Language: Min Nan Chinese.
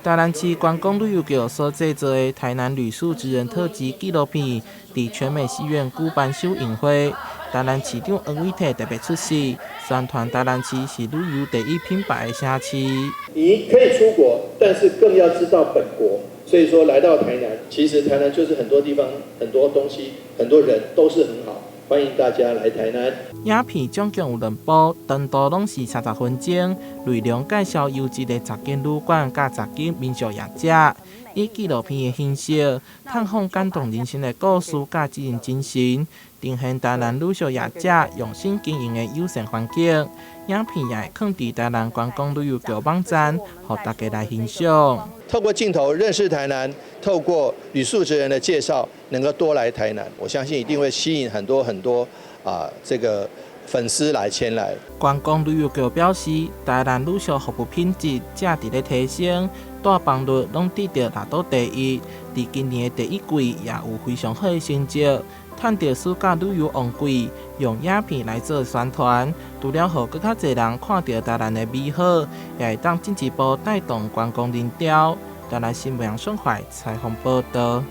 台南市觀光旅遊局所製作的《台南旅宿職人特輯》紀錄片，佇全美戲院舉辦首映會。台南市長黃偉哲特別出席，宣傳台南市是旅遊第一品牌的城市。你可以出國，但是更要知道本國。所以說來到台南，其實台南就是很多地方、很多東西、很多人都是很好。歡迎大家來台南。影片總共有兩部，長度攏是30分鐘，內容介紹優質的十間旅館佮十間民宿業者，以紀錄片的形式，探訪感動人心的故事佮職人精神，呈現台南旅宿業者用心經營的友善環境。影片也會囥佇台南觀光旅遊局網站，予大家來欣賞。透過鏡頭認識台南，透過旅宿職人的介紹，能夠多來台南，我相信一定會吸引很多很多啊這個粉絲來前來。觀光旅遊局表示，台南旅宿服務品質正佇咧提升，住房率攏得著納第一。佇今年的第一季也有非常好的成績。趁著暑假旅遊旺季，用影片來做宣傳，除了予閣較濟人看著台南的美好，也會當進一步帶動觀光人潮。台南新聞雙懷採訪報導。